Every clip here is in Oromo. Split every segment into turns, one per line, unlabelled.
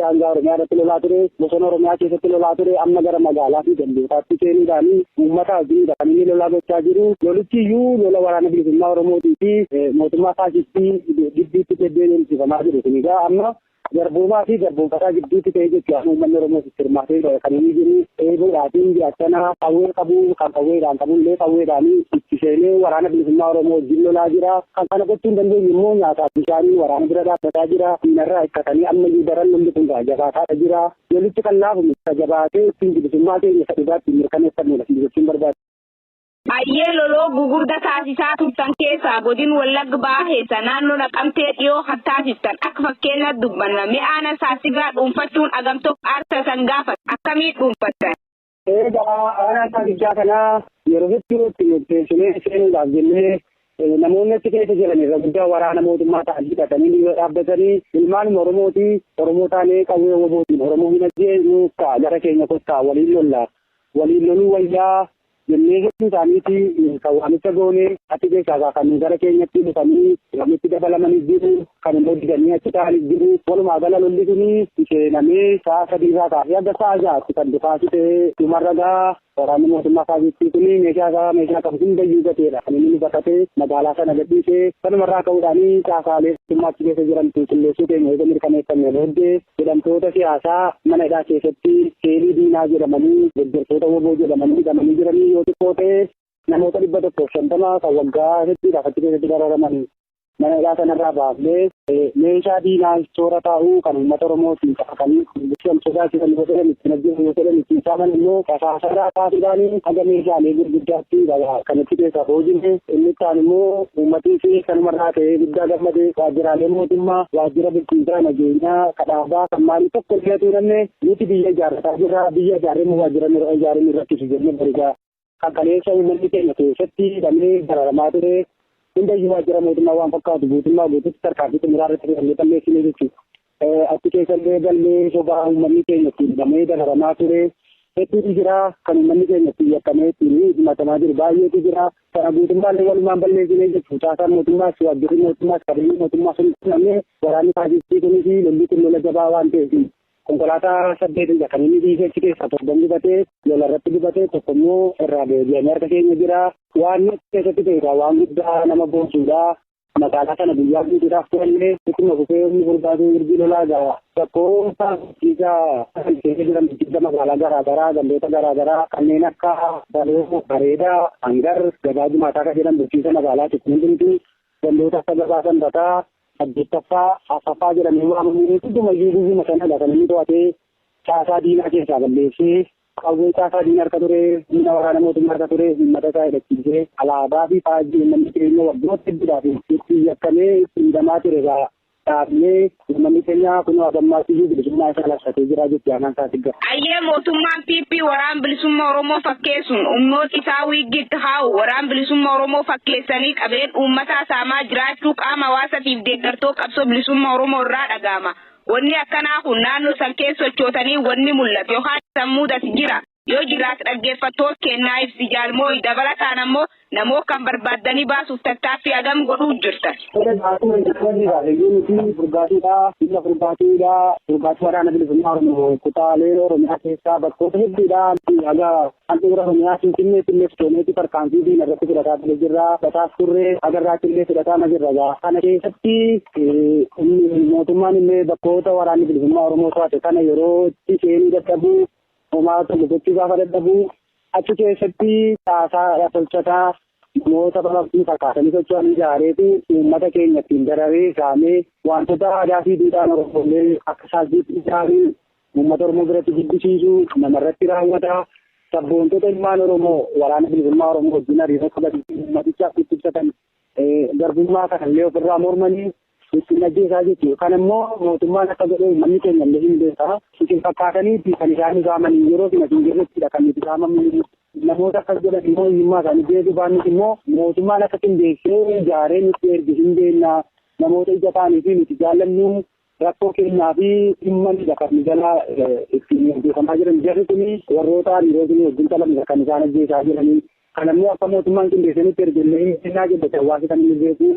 Daangaa Oromiyaa irratti lolaa ture, bosona Oromiyaa keessatti lolaa ture, amma gara magaalaa fi gandootaatti seenuudhaan uummata wajjin kan inni lolaa gochaa jiru. Lolichi iyyuu lola waraana bilisummaa Oromootii fi mootummaa faashistii gidduutti deddeemsifamaa jiru. Kun egaa amma garboomaa fi garboomfataa gidduutti ta'ee jechuudha. Uummanni Oromoo hirmaatee kan inni jiru eeboodhaatiin akkana qawwee qabu, kan qawweedhaan qabullee qawweedhaan itti seenee waraana bilisummaa Oromoo wajjin lolaa jira. Kan kana gochuu hin dandeenye immoo nyaataaf bishaaniin waraana bira dhaabbataa jira. Diinarraa hiikkatanii ammayyuu daran lolli kun jabaataadha jira. Lolichi kan laafu jabaatee ittiin bilisummaa keenya isa dhugaatti mirkaneeffannudha jechuun barbaada.
Baay'ee loloo gugurda taasisaa turtan keessaa godin Wallagga Bahaa keessa naannoo Naqamtee dhiyoo kan taasiftan akka fakkeenyaatti dubbanna. Mi'aana Saasigaa dhuunfachuun agamtoo aarsaa san gaafata. Akkamii dhuunfattan?
Egaa aanaa Saasiggaa kanaa yeroo hedduu itti murteessinee seenuudhaaf jennee namoonni achi keessa jiran irra guddaa waraana mootummaa ta'an hidhatanii dhiiroo dhaabbatanii ilmaanuma Oromootii Oromoo taanee qawwee wobootiin Oromoo hin ajjeesnu gara keenya kottaa waliin lolla, waliin loluu wayyaa jennee hedduu isaaniiti kan waamicha goone. Achi keessaa kan gara keenyatti dhufanii nutti dabalamanii jiru, kan immoo didanii achi ta'anis jiru. Walumaa gala lolli kuni seenamee sa'a 3 irraa kaasee hanga sa'a 6tti kan dhukaasi ta'ee dhumarra gaa waraanni mootummaa faasistii kuni meeshaa isaa meeshaa qabu hundayyuu gateedha. Kan inni baqatee magaalaa sana gadhiisee kanumarraa ka'uudhaan caasaalee mootummaa achi keessa jiran qulqulleessuu keenya eega mirkaneeffanne booddee hidhamtoota siyaasaa mana hidhaa keessatti seelii diinaa jedhamanii, deeggartoota woboo jedhamanii hidhamanii jiranii yoo xiqqoo ta'e namoota 150 kan waggaa hedduudhaaf achi keessatti dararaman mana hidhaa sanarraa baafnee, meeshaa diinaa toora taa'uu kan uummata Oromootiin qabatanii sodaachisan yoo fedhan ittiin ajjeesan, yoo fedhan ittiin saaman immoo rasaasarraa kaasuudhaan haga meeshaalee gurguddaatti kan itti keessaa boojine. Inni kaan immoo uummatii fi kanumarraa ka'ee guddaa gammadee waajjiraalee mootummaa, waajjira bulchiinsaa nageenyaa, kadhaabaa kan maalii tokko illee tuu namne nuti biyya ijaarrataa jirra, biyya ijaarree waajjira ijaaruu nurratti jennee barigaa kan kaleessa uummanni keenya keessatti hidhamee dararamaa ture hundayyuu waajjira mootummaa waan fakkaatu guutummaa guututti tarkaanfii xumuraa irratti fudhannee balleessine jechuudha. Achi keessallee galmee sobaa uummanni keenya ittiin hidhamee dararamaa ture hedduutu jira, kan uummanni keenya ittiin yakkamee ittiin himatamaa jiru baay'eetu jira. Kana guutummaallee walumaan balleessine jechuudha. Caasaan mootummaas, waajjirri mootummaas, qabeenyi mootummaas hundi fudhannee waraanni faasistii kunis lolli kun lola jabaa waan ta'eef konkolaataa saddeetidha kan inni dhiisee, achi keessaa torban gubatee lola irratti gubatee, tokko immoo irraa deebi'amee harka keenya jira. Waan keessatti ta'edha, waan guddaa nama boonsuudha. Magaalaa kana guyyaa guutuudhaaf to'annee ittuma fufee humni furdaasuu urjii lolaa gaa bakkoota bulchiinsa kan keessa jiran, bulchiinsa magaalaa garaa garaa, gandoota garaa garaa kanneen akka Baloo, Bareedaa, Hangar, Gabaa Jumaataa kan jedhan bulchiinsa magaalaa hundumtuu, gandoota akka Gabaa Sanbataa, saddeettaffaa, arfaffaa jedhamee waamamu hundumayyuu guyyuma sanadha kan inni to'atee caasaa diinaa keessaa balleessee, qawwee caasaa diinaa harka ture, humna waraana mootummaa harka ture, uummata isaa hidhachiisee, alaabaa fi faajjii uummanni keenya waggoota hedduudhaaf ittiin yakkamee ittiin hidhamaa ture irraa dhaabnee uummanni keenya kunoo hagammaatti iyyuu bilisummaa isaa labsatee jira jechuudha aanaan Saasiggaa.
Ayyee, mootummaan PP waraan bilisummaa Oromoo fakkeessuun humnoota isaa wiiggitti haa'u waraan bilisummaa Oromoo fakkeessanii qabeen uummataa saamaa jiraachuu qaama hawaasatiif deeggartoota qabsoo bilisummaa Oromoo irraa dhaga'ama. Wanni akkanaa kun naannoo san keessa sochootanii wanni mul'atu yookaan sammuudas jira. Yoo jiraate dhaggeeffattoota kennaa ibsi jaalmooyi. Dabalataan ammoo namoota kan barbaaddanii baasuuf tattaaffii hagam godhuu jirtan?
Akkuma jalqaba nuti furgaatuudha, humna furgaatuudha, furgaatuu waraana bilisummaa Oromoo kutaalee Oromiyaa keessaa bakkoota hedduudha. Haga handhuura Oromiyaa Finfinneetti illee seeneeti tarkaanfii diina irratti fudhataa ture jirra. Fudhataas turre, hagarraatti illee fudhataa jirra. Kana keessatti mootummaan illee bakkoota waraanni bilisummaa Oromoo to'ate kana yeroo itti seenuu dadhabu, homaa tokko gochuu gaafa dadhabu, achi keessatti caasaa tolchataa namoota bababdii fakkaatanii socho'an ijaareetu uummata keenya ittiin dararee saamee, wantoota aadaa fi duudhaan Oromoolee akka saajjiitti ijaaruu uummata Oromoo biratti jibbisiisuu namarratti raawwata. Sabboontota ilmaan Oromoo waraana bilisummaa Oromoo wajjin hariiroo qaban, uummatichaaf dhukkubsatan, garbummaa kanallee ofirraa mormanii ittiin ajjeesaa jechuudha. Kan immoo mootummaan akka godhe uummanni keenya illee hin beeka. Isin fakkaatanii kan isaan saamanii yeroo isin hin jirrettidha kan nuti saamamnu. Namoota akkas godhan immoo hiyyummaa isaanii beekuu baannus immoo mootummaan akka qindeessee ijaaree nutti erge hin beekna. Namoota ija ta'anii fi nuti jaallannu rakkoo keenyaa fi dhimmanidha kan nu jala ittiin ajjeefamaa jiran. Jarri kuni warroota hariiroo isin wajjin qabanidha kan isaan ajjeesaa jiranii. Kan ammoo akka mootummaan qindeessee nutti erge illee hin beeknaa jedhe hawaasi kan inni beeku.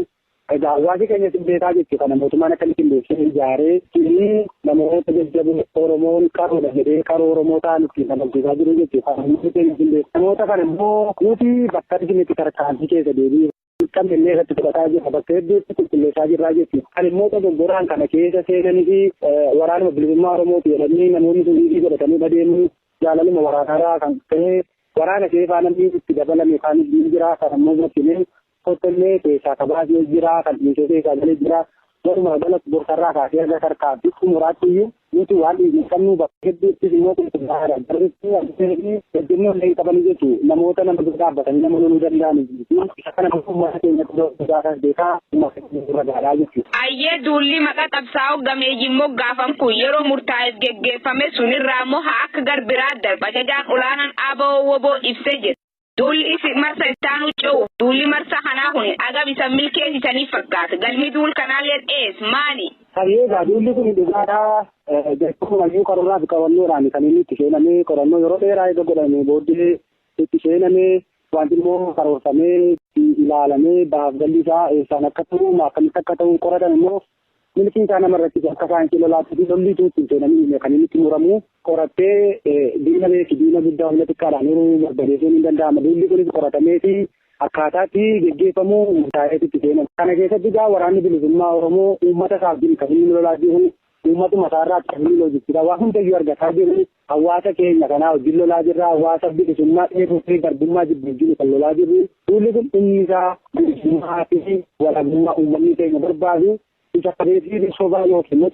Egaa hawaasi keenya beekaa jechuudha. Kana mootummaan akkamitti beeksisee ijaaree namoota jajjaboo Oromoon qaroodha jedhee qaroo Oromoo ta'an ittiin amansiisaa jiru jechuudha. Uummanni keenya beeku. Namoota kana immoo nuti bakka arginetti tarkaanfii keessa deebii qabne illee irratti fudhataa jirra. Bakka hedduutti qulqulleessaa jirraa jechuudha. Kan immoo dogoggoraan kana keessa seenanii fi waraanuma bilisummaa Oromooti jedhanii namoonni sun dhiigii godhatanii adeemuu jaalaluma waraanarraa kan ta'e waraana keefaa namni itti dabalame kan ni jira. Kan immoo gochine kottollee keessaa kabaasee jira. Kan dhiisee keessaa galee jira. Walumaa galatti borsarraa kaasee erga tarkaanfii xumuraatti iyyuu nuti waan dhiigni qabnu bakka hedduuttis immoo qulqullaa'aadha. Jarritti ejjennoo illee hin qabanii jechuudha. Namoota nama dura dhaabbatanii nama loluu danda'anii isa kana uummata keenya dura beekaa uummata keenya dura gaadhaa jechuudha.
Ayyee duulli maqaa qabsaa'oo gameeyyiin moggaafan kun yeroo murtaa'eef geggeeffame sunirraa immoo haa akka garbiraa darba ajajaan olaanaan ABO WBO ibsee jira. Duulli isi marsa ittaanu ce'u duulli marsa kanaa kun agab isa milkeessisanii fakkaata. Galmi duul kanaallee dhees maali?
Egaa duulli kun dhugaadhaa jechuun karooraa fi qorannoodhaan kan inni itti seenamee qorannoo yeroo dheeraa eega godhamee booddee itti seenamee wanti immoo karoorfamee ilaalamee baaf galli isaa eessaan akka ta'u akkamitti akka ta'u qoratan immoo milkiin isaa namarratti akka saayinsii lolaatti fi lolliitu ittiin seenamee kan inni itti muramu qorattee diina beeki diina guddaa humna xiqqaadhaan yeroo barbadeessuun hin danda'ama. Duulli kunis qoratamee fi akkaataatti geggeeffamuu murtaa'eetu itti seenama. Kana keessatti egaa waraanni bilisummaa Oromoo uummata isaaf jiru kan inni lolaa jiru uummatuma isaarraa kan inni loojistidha. Waa hundayyuu argataa jiru hawaasa keenya kanaa wajjin lolaa jirra. Hawaasa bilisummaa dheebuu fi garbummaa jibbuu jiru kan lolaa jirru. Duulli kun dhimmi isaa bilisummaa fi walabummaa uummanni keenya barbaadu isa qabeefi sobaa yookiin immoo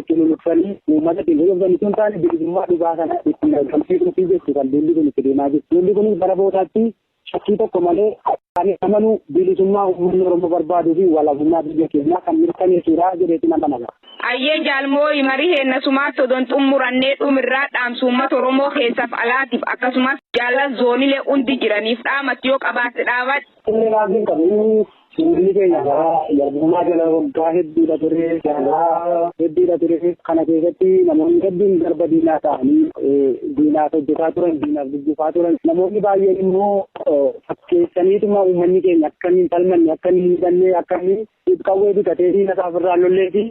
cululuqsanii uummata ittiin goyoomsanii sun taane bilisummaa dhugaa sana ittiin argamsiisuu fi jechuu kan duulli kun itti deemaa jiru. Duulli kun bara boodaatti shakkii tokko malee kan amanu bilisummaa uummanni Oromoo barbaaduu fi walabummaa biyya keenyaa kan mirkaneessuudha jedheetiin amanama.
Ayyee jaalmoo marii heennasumaatti odoon xumurannee dhumirraa dhaamsu uummata Oromoo keessaaf alaatiif akkasumas jaalala zoonilee hundi jiraniif dhaamatti yoo qabaatte dhaabadhu.
Inni baay'een qabu uummanni keenya garbummaa jala waggaa hedduudha ture jaarraa hedduudha ture kana keessatti namoonni hedduun garba diinaa ta'anii diinaaf hojjetaa turan diinaaf dubbifaa turan namoonni baay'een immoo fakkeessaniituma uummanni keenya akkamiin falmanne akkamiin hidhanne akkamiin qawwee bitatee diina isaa ofirraa lollee fi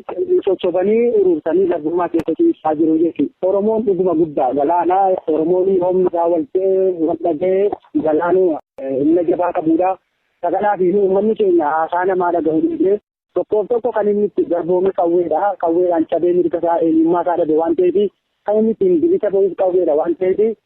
sossobanii urursanii garbummaa keessa ciibsaa jiru jechuudha. Oromoon dhuguma guddaa galaanaa Oromoon humna isaa wal ta'ee wal dhaga'ee galaanuma humna jabaa qabudha. Kanaaf uummanni keenya haasaa namaa dhaga'uu dhiisee tokkoof tokko kan inni itti garboome qawweedha. Qawweedhaan cabee mirga isaa eenyummaa isaa dhabe waan ta'eef kan inni ittiin bilisa ba'uuf qawweedha waan ta'eef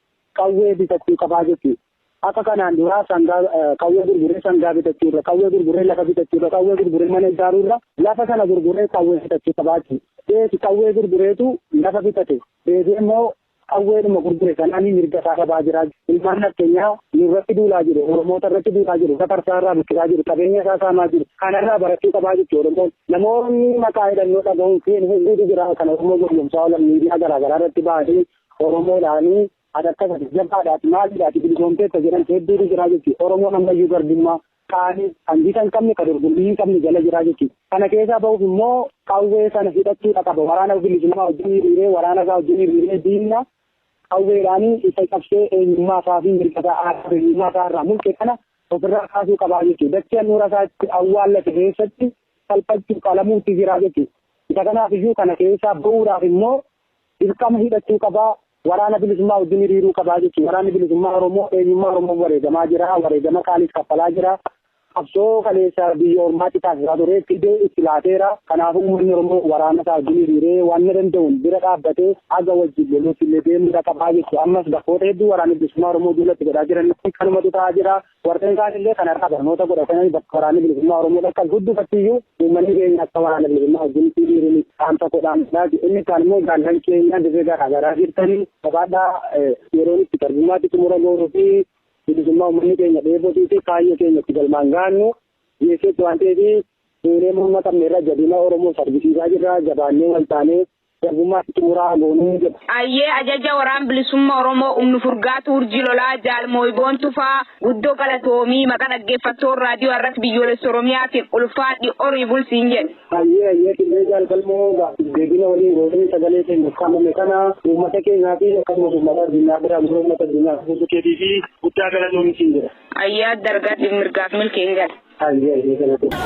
qawwee bitachuu qabaa jechuudha. Akka kanaan duraa sangaa qawwee gurguree sangaa bitachuurra, qawwee gurguree lafa bitachuurra, qawwee gurguree mana ijaaruurra lafa sana gurguree qawwee bitachuu qabaa jechuudha. Beeki qawwee gurgureetu lafa bitate. Beeki immoo qawweedhuma gurgure sanaan mirga isaa dhabaa jira. Ilmaan addunyaa nurratti duulaa jiru, Oromoota irratti duulaa jiru, safarsaa irraa buqqisaa jiru, qabeenya isaa saamaa jiru. Kanarraa barachuu qabaa jechuudha Oromoon. Namoonni maqaa hidhannoo dhaga'uun fi hedduutu jira kan Oromoo gowwoomsaa oolan miidiyaa garaagaraa irratti ba'anii Oromoodhaanii ati akkas jabaadhaati maaliidhaati bilisoomteetta jedhan hedduutu jira jechuudha. Oromoon ammayyuu garbummaa qaanii hanbisa hin qabne kan dorgommii hin qabne jala jira jechuudha. Kana keessaa ba'uuf immoo qawwee sana hidhachuudha qaba. Waraana bilisummaa wajjin hiriiree waraana isaa wajjin hiriiree diina qawweedhaan isa cabsee eenyummaa isaa fi mirga isaa aadaa eenyummaa isaa irraa mulqe kana ofirraa kaasuu qabaa jechuudha. Dachee handhuura isaatti awwaallate keessatti salphachuu qalamuutti jira jechuudha. Isa kanaaf iyyuu kana keessaa ba'uudhaaf immoo dirqama hidhachuu qabaa. Waraana bilisummaa wajjin hiriiruu qabaa jechuudha. Waraanni bilisummaa Oromoo eenyummaa Oromoo wareegamaa jira. Wareegama qaaliis kaffalaa jira. Qabsoo kaleessa biyya ormaatti taasisaa ture fidee itti laateera. Kanaafuu uummanni Oromoo waraana isaa wajjin hiriiree waan danda'uun bira dhaabbatee haga wajjin loluuf illee deemuudha qabaa jechuudha. Ammas bakkoota hedduu waraanni bilisummaa Oromoo duulatti godhaa jiranitti kanumatu ta'aa jira. Warreen kaan illee kanarraa barnoota godhatanii bakka waraanni bilisummaa Oromoo dhaqqabu hundumatti uummanni keenya akka waraana bilisummaa wajjin hiriiruun dhaamsa godhaan. Inni kaan immoo gaannan keenya dirree garaagaraa jirtanii gabaadhaa yeroon itti garbummaatti xumura goonuu fi bilisummaa uummanni keenya dheebotuu fi kaayyoo keenya itti galmaan gaannu geesseetti waan ta'eef fuunee morma qabne irra jabina Oromoo sargisiisaa jirra. Jabaannee wal taanee garbummaatti xumuraa goonuu jedha.
Ayyee ajaja waraan bilisummaa Oromoo humni furgaatu urjii lolaa jaalmooyiboon tufaa guddoo galatoomii maqaa dhaggeeffattoon raadiyoo irratti biyyoolessa Oromiyaatiin ulfaadhi horii bulsiin jedhe.
Ayyee ayyee qillee jaalgalmoo deebina waliin gootee sagalee keenya kaa'ame kana uummata keenyaa fi akkasumas uummata addunyaa biraa gurra uummata addunyaa guutuu keetii fi guddaa galatoomii siin jedha.
Ayyaa dargaa mirgaaf milkeen gala.
Hayyee hayyee galatooma.